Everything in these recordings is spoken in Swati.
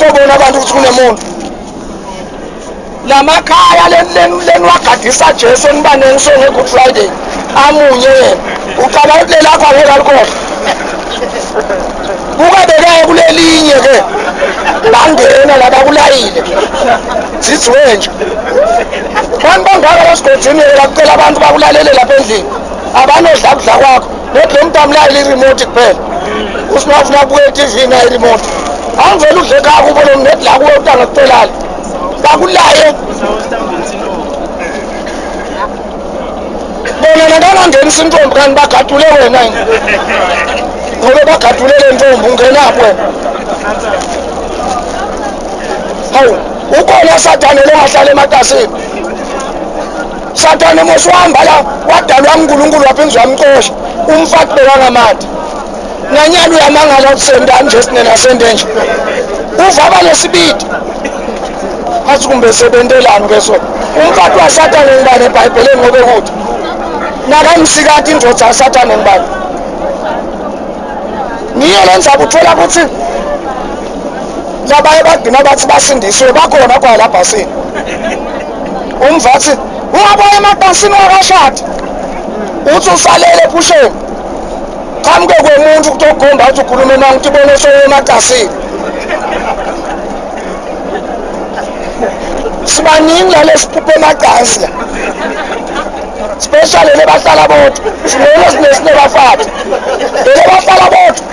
Batobona abantu ukuthi kunemuntu. Lamakhaya leniwagadisa Jesu nibaningi so nge-Good Friday amunye yena. Ucabanga ukuthi lelakho angeke alikhohlwe. Buka bekaye kulelinye ke bangena la bakulayile. Zithi wenje. Bantu bangaka lesigodini lakucela abantu bakulalele lapha endlini. Abanodla kudla kwakho. Not lo muntu amlayele i-remote kuphela. Usingafuna kubuka i-TV nayo i-remote. Angivele udle ekhaya kubo lo muntu la kuwe utanga kucelala. Bakulaye. Bona nakangangenisa intombi kanti bagadule wena yini? Ngoba bagadule le ntombi ungenaphi wena? Hawu, ukhona sathane longahlala ematasini. Sathane mos wahamba la wadalwa uNkulunkulu waphinde wamxosha. Umfati bekangamadi. Nanyalo uyamangala ukuthi sendani nje sinena sende nje. Uvaba lesibidi. Athi kumbe sebentelani ke so. Umfati waSathane ngibani eBhayibhelini ngobe kuthi. Nakamsikati indoda yaSathane ngibani. Ngiyo le ndzaba uthola ukuthi labaye bagcina bathi basindisiwe bakhona kwa la bhasini. Umvathi ungaboya emabhasini wakashadi. Uthi usalele ephusheni. Qhamuke kwemuntu kutogomba uthi ukhuluma emanga uthi ubone soye emacasini. Sibaningi la lesiphupha emacansi la. Especially le bahlala bodwa. Sibona sinesinebafati. Le bahlala bodwa.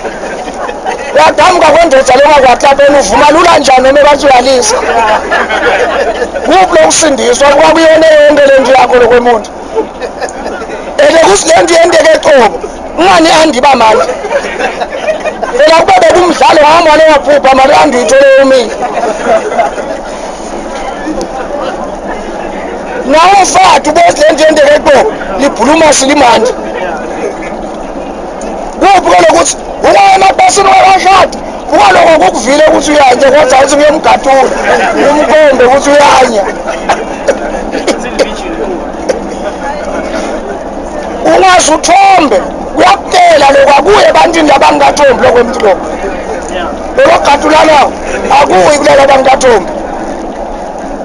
Uyaqhamuka kwendoda longakwatlapheni uvuma lula njani noma bathi uyalisa. Kuphi lokusindiswa kwakuyona yonke le nto yakho lokwemuntu. Ene kuthi le nto yenteke eqobo. Ungani andiba manje. Phela kube bekumdlalo wami wale waphupha mali andiyithole umile. Nawe umfati ubothi le nto yenteke eqobo libhuluma silimanje. Kuphi kolokuthi ungaya emabhasini wakashadi ukaloko kukuvile ukuthi uyanya kodwa uthi kuyomgatula umkhombe ukuthi uyanya. Ungaze uthombe kuyakutela lokho akuye ebantwini labangathombi lokho emntu lokho. Lolo akuyi kulaba abangathombi.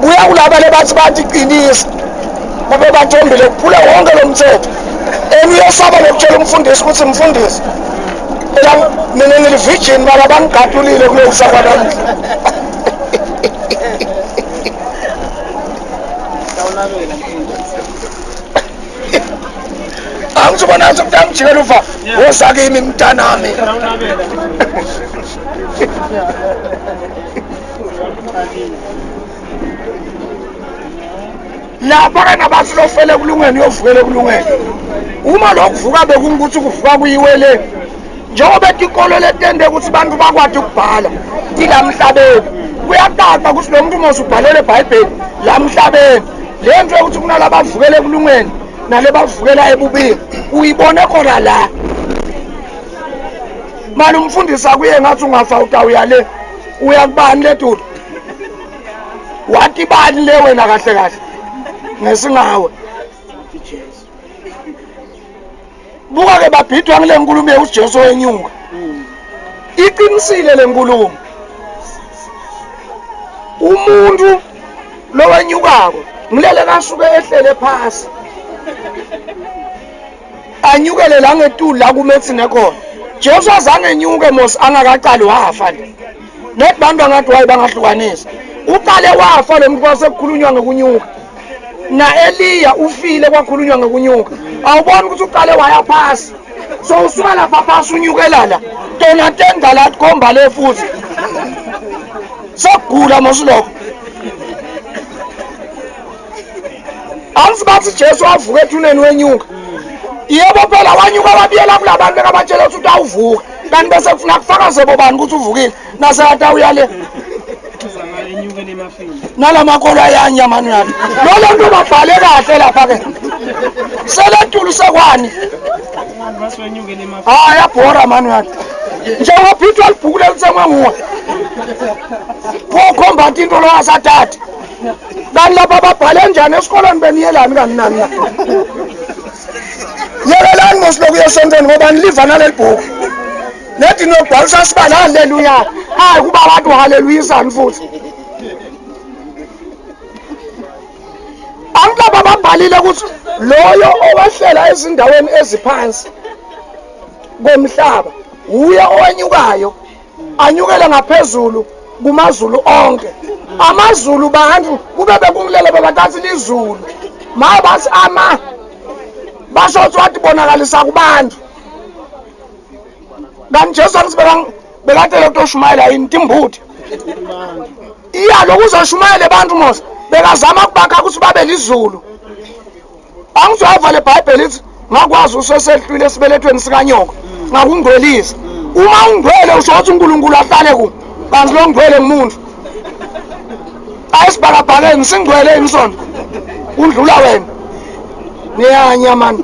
Kuya kulaba lebathi bathi qinisa. Kube bathombile kuphule wonke lo mthetho. And uyesaba nokutshela umfundisi ukuthi mfundisi phela mina ngili-virgin baba bangigatulile kuloku sakwanamhla. Angizubona ngathi umuntu angijikela ufa woza kimi mntanami. Lapha ke nabathi lofele ekulungeni uyovukela ekulungeni. Uma lokuvuka bekungukuthi kuvuka kuyiwe le. Njengoba ethi inkolo letende ukuthi abantu bakwati ukubhala tila emhlabeni. Kuyacaca ukuthi lo muntu mose ubhalele eBhayibheli la emhlabeni. Le nto yokuthi kunalabavukela ekulungeni nale bavukela ebubini uyibone khona la. Manje umfundisi akuye ngathi ungafa utawuya le. Uya kubani le dudu? Wathi bani le wena kahle kahle? Ngesingawe. Buka ke babhidwa ngile nkulumo uJesu wenyuka. Iqinisile le nkulumo. Umuntu lo wenyukako ngilele kasuke ehlele phasi. Anyukele la ngetulu la kumethi nekhona. Jesu azange enyuke mos angakaqali wafa nje. Not bantu angathi wayi bangahlukanisa. Uqale wafa lo muntu kwasekukhulunywa ngokunyuka. Na Eliya ufile kwakhulunywa ngokunyuka. Awuboni ukuthi uqale waya phasi. So usuka lapha phasi unyukela la. Tona tenda la khomba le futhi. Sokugula mos lokho. Angithi bathi Jesu wavuka ethuneni wenyuka. Yebo phela wanyuka wabuyela kulabantu bekabatshela ukuthi utawuvuka. Kanti bese kufuna kufakaze bobani ukuthi uvukile. Nasekathi awuya le. Nalamakolo ayanya mani uyathi. Lo lento babhale kahle lapha ke. Seletulu sekwani. Hayi yabhora mani uyathi. Njengoba Peter libhuku lelithengwe nguwe. Pho khomba into lo asathatha. Kanti lapha babhale njani esikolweni beniyelani kanti nani na? Yekelani mos lokuya esontweni ngoba niliva naleli bhuku. Nethi niyobhalisa sibalani leli unyaka. Hayi kuba wathi hallelujah futhi. Angithi babhalile ukuthi loyo owehlela ezindaweni eziphansi komhlaba uye owenyukayo anyukele ngaphezulu kumazulu onke. Amazulu bantu kube bekungilele bebathatha lizulu. Ma bathi ama basho ukuthi wathi bonakalisa kubantu. Kanti Jesu angithi bekatele kutoshumayela yini timbuti. Iya lokuzoshumayela abantu mos bekazama ukubakha ukuthi babe lizulu. Angithi wavale iBhayibheli ithi ngakwazi usesehlwile esibelethweni sikanyoko ngakungcwelisa. Uma ungcwele usho ukuthi uNkulunkulu ahlale ku kanti lo ngcwele ngumuntu. Ayisibhakabhakeni singcwele yini sona? Kundlula wena. Niyanya mani.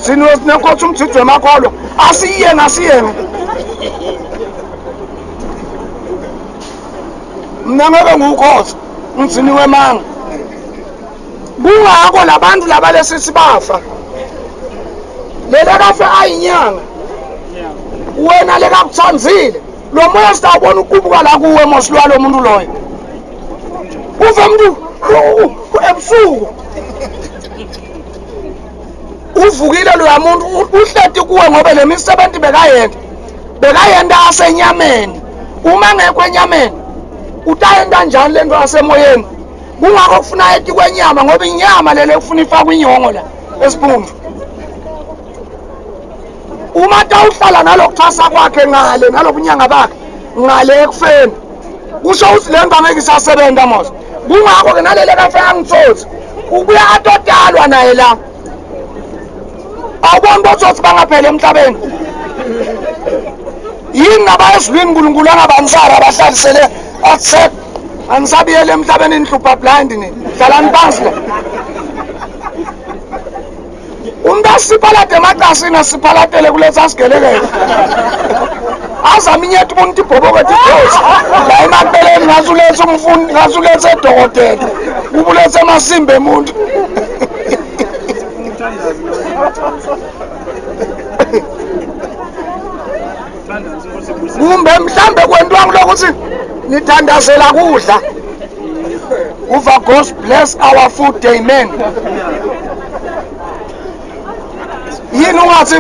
Sinekhothi umthitho wemakholwa asiyenge asiyenge. Mina ngeke ngiwukhothe ngithini wemanga. Kungakho labantu laba lesithi bafa. Lele kafe ayinyanga. Wena lekakuthanzile lo moya sitawubona uqubuka la kuwe mos lwalo muntu loyo. Uve umuntu ebusuku uvukile loya muntu uhleti kuwe ngoba le misebenzi bekayenta bekayenta asenyameni. Uma ngekho enyameni utayenta njani lento asemoyeni? Kungakho kufuna eti kwenyama ngoba inyama lele kufuna ifakwe inyongo la esibumbu. Uma tawuhlala nalokuthwasa kwakhe ngale nalobunyanga bakhe ngale ekufeni kusho ukuthi le nto angeke isasebenza mos. Kungakho ke nalele kafe angitsotsi ubuya atotalwa naye la. Awuboni botsotsi bangaphela emhlabeni. Yini nabayezulwini uNkulunkulu angabanisara abahlalisele athi anisabiyele emhlabeni nihlupha blind nini hlalani phansi la. Umuntu asiphalade emaqasini asiphalatele kuletha sigelekele. Azama inyethu ubona ukuthi ibhoboko ethi idlozi. La emaqeleni ngathi ulethe umfundi ngathi ulethe edokotela. Kuba ulethe amasimba emuntu. Kumbe mhlambe kwentwa kulokuthi nithandazela kudla. Uva God bless our food, amen. Yini ungathi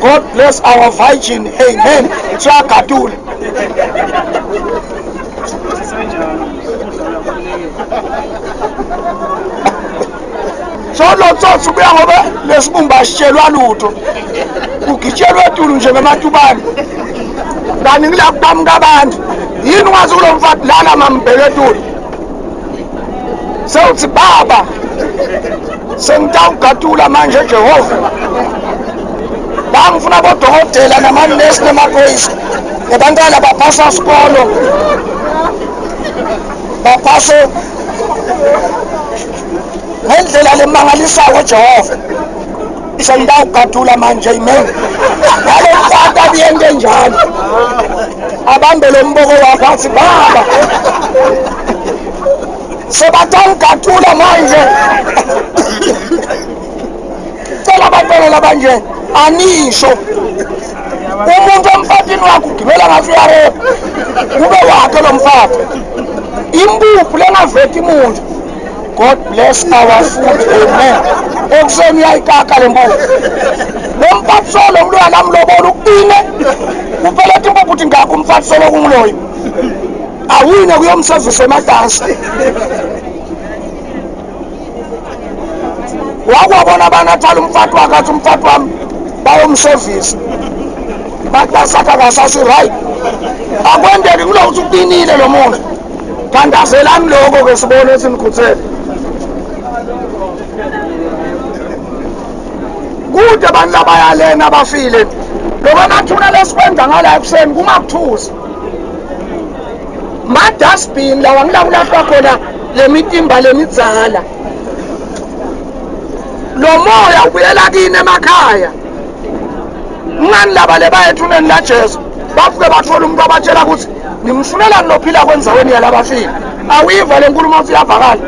God bless our virgin, amen. Siyagadula. So lo tsotsi ubuya ngoba lesibumba asitshelwa lutho. Kugitshelwe etulu nje ngematubane. Kanti ngila kuqhamuka abantu. Yini ungathi kulo mfati lala mambheke etulu. Sewuthi baba sengitawugadula manje Jehova. La ngifuna bodokotela namanesi namaphoyisa nabantwana baphasa sikolo baphase ngendlela lemangalisayo Jehova. Sengitawugadula manje amen. Ngalo mfati abiyento enjalo. Abambe lo mboko wakho athi baba sebatawugadula manje. Cela abantwana labanje anisho umuntu emfatini wakho ugibela ngathi uyarepha kube wakhe lo mfati impuphu lengaveti muntu. God bless our food, amen. Ekuseni uyayikaka le mpuphu. Lo mfati solo nguluya lamlobola ukubine kupheletha impuphu uthi ngakho umfati solo kunguloyo awine kuyomsevisa emadansi. Wakwabona abantu athala umfati wakhe athi umfati wami bayomsevisa batasakha kasasi right. Akwendeki kulokuthi uqinile lo muntu. Thandazelani lokho ke sibone ukuthi nikhuthele. Kude abantu labayalena abafile. Lokho amathuna lesikwenza ngala ekuseni kungakuthusi. Ma-dustbin lawa ngila kulahlwa khona le mitimba lemidzala. Lo moya ubuyela kini emakhaya. Ngani laba leba ethuneni la Jesu bafike bathola umuntu abatshela ukuthi nimfunelani lophila kwenzaweni yalabafile. Awuyiva le nkulumo othi iyavakala.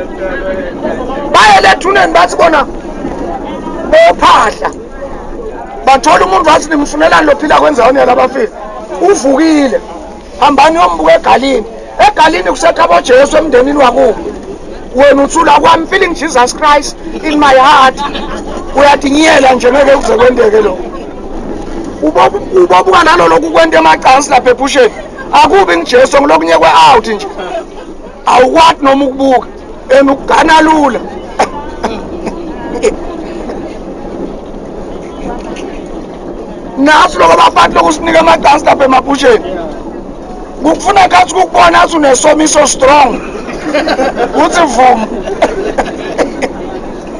Baye lethuneni bathi bona bophahla bathola umuntu wathi nimfunelani lophila kwenzaweni yalabafile. Uvukile. Hambani yombuka eGalini. EGalini kusekhabo Jesu emndenini wakubo. Wena uthula kwami feeling Jesus Christ in my heart. Uyadinyela nje ngeke kuze kwenteke lokho. Ubobuka nalolo kukwenta emacansi lapha ephusheni. Akubi ngiJesu ngilokunye kwe-out nje. Awukwati noma ukubuka and ukugana lula. Nathi lokho abafati lokusinika amacansi lapha emaphusheni. Kukufuna khathi ukubona athi unesomiso strong. Uthi vuma.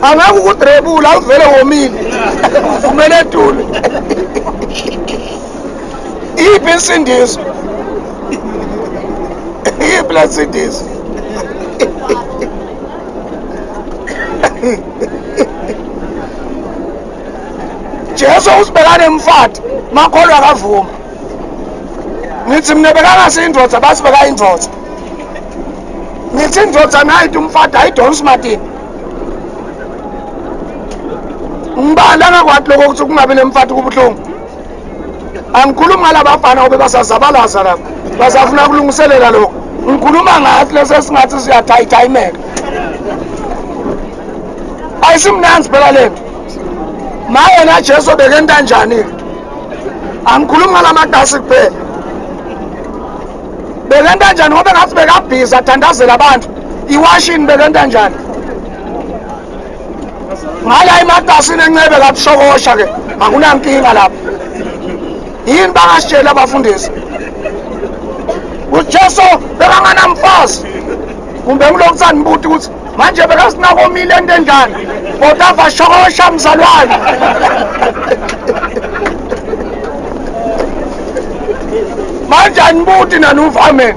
Angeke ukudrebula uvele womile. Uvumele etulu. Iphi insindiso? Iphi le nsindiso? Jesu usibekane mfati makholwa akavuma. Ngithi mina bekangasiyindoda bathi bekayindoda. Ngithi indoda nayithi umfati ayidonsi matini. Ngibani angakwati lokho ukuthi kungabi nemfati kubuhlungu. Angikhulumi ngalabafana ngoba basazabalaza lapha. Basafuna kulungiselela lokho. Ngikhuluma ngathi lesi singathi siyatayitayimeka. Ayisimnanzi phela lento. Maye na Jesu bekenta njani? Angikhulumi ngalamatasi kuphela. Bekenta njani ngoba ngathi bekabhizi athandazela abantu. Iwashini bekenta njani? Ngala ematasini encebe kabushokosha ke akunankinga lapho. Yini bangasitsheli abafundisi? uJesu bekanganamfazi kumbe ngilokhu sandibuta ukuthi manje bekasinakomile into enjani kodwa shokosha mzalwane. Manje anibuti nanuva amen.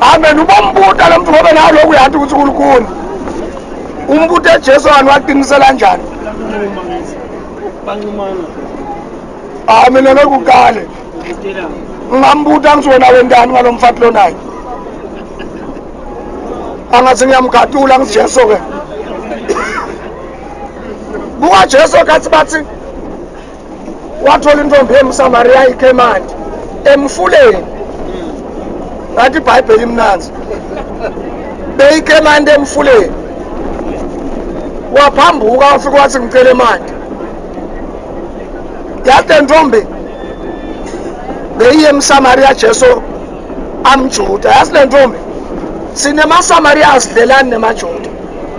Amen ubombuta lo muntu ngoba nawe lokhu uyathi ukuthi kulukhuni. Umbuto eJesu wani waqinisela kanjani? Ah mina ngeke. Ngingambuta ngithi wena wendani ngalo mfati lonayo. Angathi ngiyamgatula ngithi Jesu ke. Buka Jesu kathi bathi wathola intombi yemSamaria ikhe emanti emfuleni. Ngathi iBhayibheli imnanzi. Beyikhe emanti emfuleni. Waphambuka wafika wathi ngicela emanti. Yathi le ntombi beyiye emSamaria Jesu amjuda. Yazi le ntombi sinemaSamaria asidlelani nemaJuda.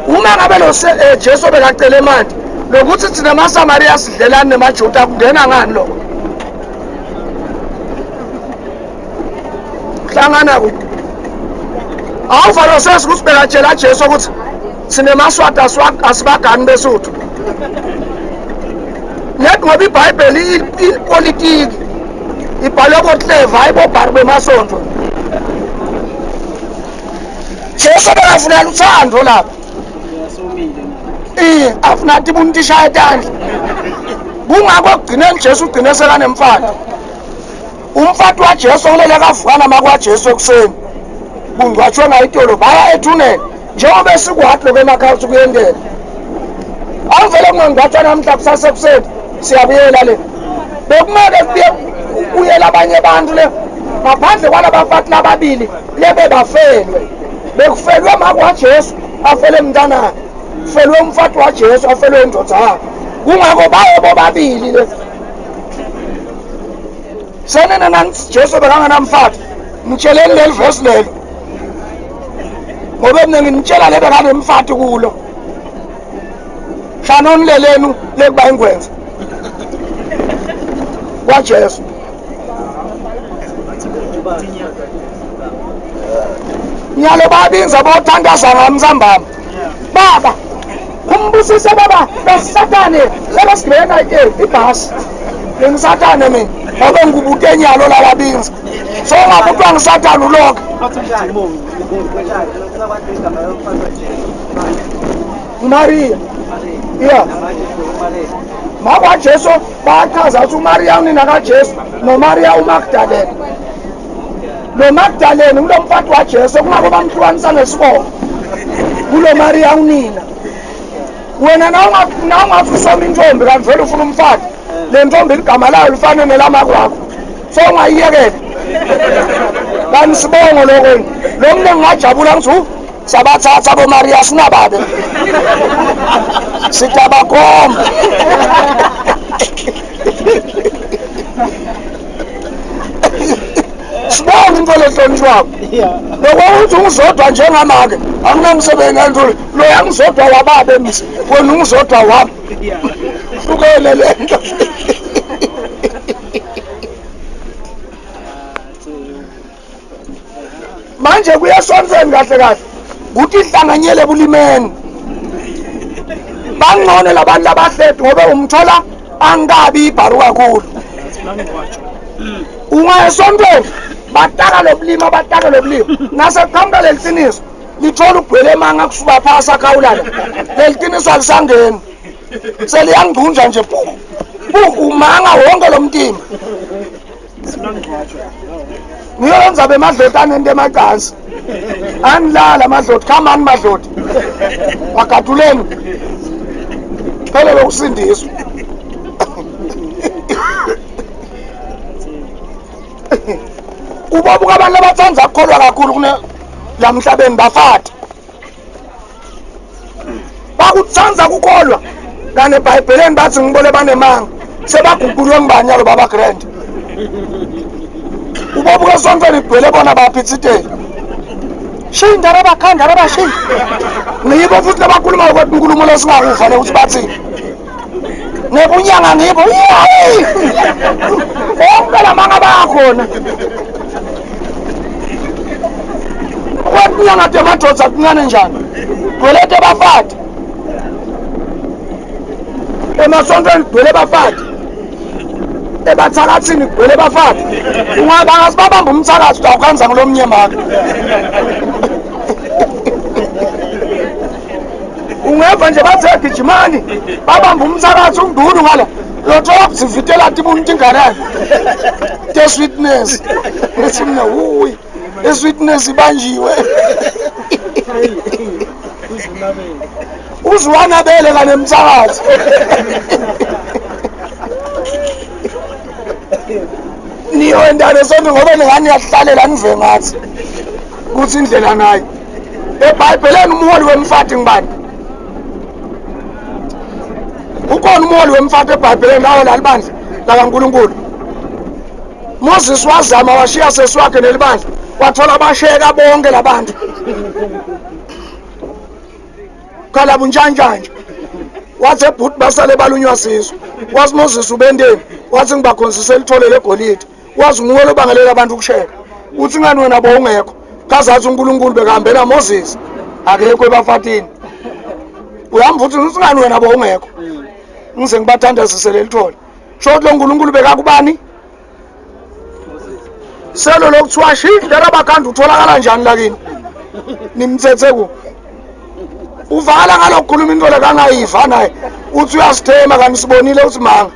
Uma ngabe lo Jesu bekacela emanti lokuthi thina maSamaria sidlelani nemaJuda kungena ngani lokho? Hlangana kuphi? Awuva lo sesi ukuthi bekatshela Jesu ukuthi sinemaswati asibagani besuthu. Net ngoba iBhayibheli ipolitiki ibhalwe boCleva hayi bobhari bemasonto. Jesu bekafuna luthando lapha. Eh afuna athi ubuntu ishaya tandla. Kungakho ekugcineni Jesu ugcine sekanemfati. Umfati waJesu kulele kavuka nama kwaJesu ekuseni. Kungcwatshwe ngayitolo baya ethuneni njengoba esikwati lokho emakhaya ukuthi kuyendela. Awuvele kungangcwatshwa namhla kusasa ekuseni siyabuyela le. Bekumele kubuye kubuyela abanye abantu le ngaphandle kwalabafati lababili lebe bafelwe. Bekufelwe makwaJesu afele mntanakhe. Felwe umfati waJesu afelwe indoda yakhe. Kungakho baye bobabili le. Senene nani Jesu bekanganamfati. Ngitsheleni leli verse lelo. Ngoba mina nginitshela le bekanemfati kulo. Hlanoni lelenu lekuba ingwenza. KwaJesu. Nyalo babinza bothandaza ngamsambama. Baba, umbusise baba, losatane, lelo sigibele ke ibhasi. Ngisathane mina ngoba ngikubute nyalo lalabinza. So ungabutwa ngisathane ulokho. Maria. Yeah. MakwaJesu bachaza ukuthi uMaria unina kaJesu noMaria uMagdalene. Lo Magdalene ngulo mfati waJesu kungako bamhlukanisa ngesibongo. Kulo Maria unina. Wena nawungathi usoma intombi kanti vele ufuna umfati. Le ntombi ligama layo lifane nelamakwakho. Sowungayiyekela kanti sibongo lokho lo mntu ngingajabula ngithi sabathatha boMaria sinababe sitabakhomba. Sibonga into lehlonishwako lokuthi ungizodwa njengamake anginamsebenzi antuli loya ngizodwa wababe msi wena ungizodwa wami. Hlukene le nto. Manje kuyasontweni kahle kahle kuthi ihlanganyele ebulimeni. Bangcono labantu labahleti ngoba umthola angabi ibharu kakhulu. Ungaya esontweni bataka lobulima, bataka lobulima, naseqhamuka leli qiniso lithola ugcwele emanga kusuka phasi akhawulana. Leli qiniso alisangeni, seliyangcunja nje pu pu, umanga wonke lo mtimba. Ngiyo ndzaba emadloti anento emacansi anilala amadloti, khamani madloti wagaduleni phele lokusindiswa. Ubabuka abantu abathanda ukukholwa kakhulu kune la mhlabeni bafati bakuthanda kukholwa, kanti ebhayibheleni bathi ngibone banemanga sebaguqulwe ngibani yalo baba grand. Ubabuka esontweni kugcwele bona baphithiteli shinda rabakhanda rabashinda ngibo futhi labakhuluma ukuthi inkulumo lesingakuva le ukuthi bathini nebunyanga ngibo yayi bonke lamanga bayakhona kwetinyanga temadoda kuncane njani gcwelete bafati emasontweni kugcwele bafati ebathakathini kugcwele bafati ungabanga sibabamba umthakathi utawukhanza ngulomnye maka ungeva nje bathe gijimani babamba umthakathi umndunu ngala lothola kuzivitela tibuni tinganani te-sweetness ngithi mina wuyi i-sweetness ibanjiwe uziwanabele kanemthakathi. Niyoendane sonto ngoba ningani niyahlalela nive ngathi kuthi indlela nayo ebhayibheleni umholi wemfati ngibani? Ukhona umholi wemfati ebhayibheleni lawo lalibandla lakaNkulunkulu. Moses wazama washiya sesi wakhe nelibandla wathola basheka bonke labantu khala buntshantshantsha wathi ebhuti basale balunywa sizwe. Wathi Moses ubenteni? Wathi ngibakhonzise elithole legolide. Wazi nguwe lobangelela abantu ukusheka. Uthi ngani wena bowungekho? Kazathi uNkulunkulu bekahambela Moses akekho ebafatini. Uyahamba uthi uthi ngani wena bowungekho? Ngize ngibathandazise lelithole. Sho ukuthi lo nkulunkulu bekakubani selo lokuthiwa shindlela bakhanda utholakala njani lakini nimthethe ku uvala ngalokukhuluma into lekangayiva naye uthi uyasithema kanti sibonile uthi manga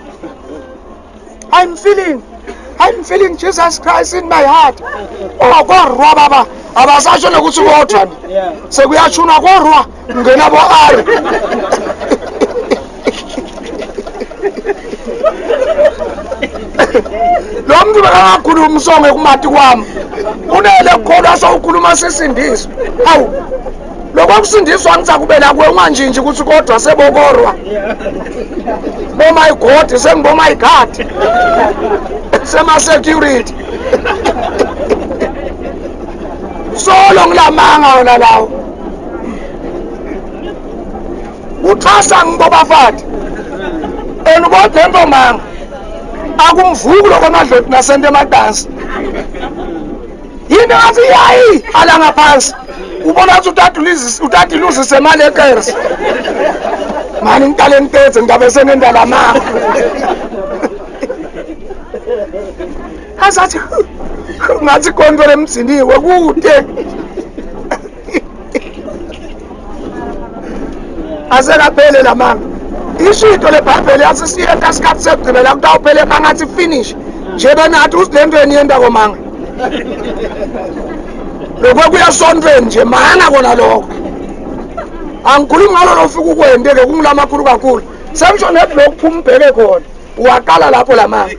I'm feeling Jesus Christ in my heart. Oh korwa baba abasasho nokuthi kodwa ni sekuyashuna korwa ngena bo ari lo muntu bekangakhuluma usonge kumati kwami unele kukholwa sowukhuluma sisindiswa. Hawu lokwakusindiswa ngisakubela kuwe unganjinji ukuthi kodwa sebokorwa bo my god sengibo my god sema security solo ngilamanga wona lawo uxhasa ngibo bafati and kodwa ento manga akumvuki lokho amadloti nasento emadansi yini ngathi yayi ala ngaphansi ubona ukuthi utata iluzise imali ekers mani ngiqale ngithethe ngidabe senendalamanga azathi ngathi kontole emziniwe kude asekaphele lamanga. Isho into lebhayibheli yathi siyenta isikhathi sekugqibela kutawuphele mangathi finish nje benathi uthi le nto eniyenta komanga lokho kuyasontweni nje manga kona lokho angikhulumi ngalo lofika ukwente-ke kungulamakhulu kakhulu sengisho nethi lokuphuma ubheke khona waqala lapho lamanga.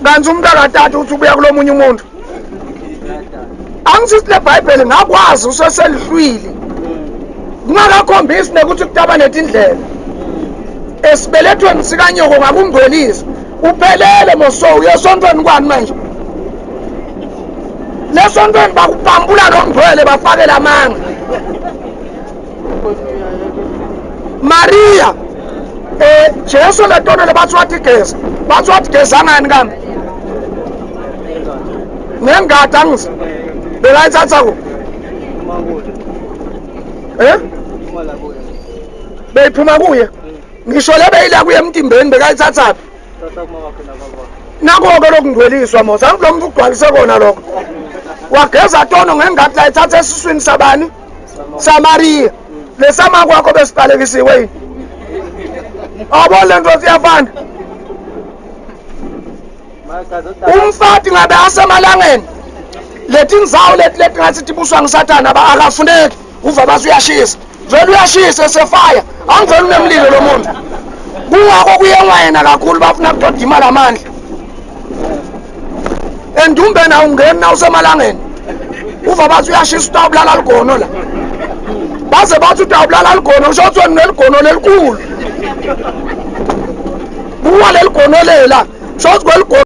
Kanti umuntu akatata uthi ubuya kulomunye umuntu. Angisithi leBhayibheli ngakwazi useselihlwili. Kungakakhombisi nekuthi kutaba netindlela. Esibelethweni sikanyoko ngakungcwelisa. Uphelele moso uyesontweni kwani manje? Lesontweni bakupambula lo ngcwele bafake lamanga. Maria eh Jesu letono lebathi watigeza bathi watigeza ngani kambe ngengadi angizi bekayithatha ku eh beyiphuma kuye ngisho le beyila kuye emtimbeni bekayithathaphi Nakho-ke lokungcweliswa mos angithi lo muntu ugcwalise kona lokho wageza tono ngengadi layithatha esiswini sabani samariya lesama kwakho besiqalekisiwe yini awuboni le nto siyafana umfati ngabe asemalangeni letinzawo leti letingathi tibuswa ngusathane akafuneki uva bathi uyashisa vele uyashisa esefaya angivele unemlilo lo muntu kungakho kuyengwa yena kakhulu bafuna kudodima lamandla endumbeni awungeni na usemalangeni uva bathi uyashisa utawubulala ligono la baze bathi utawubulala ligono usho ukuthi wena uneligono lelikhulu buwa leligono lela sho ukuthi kweligono.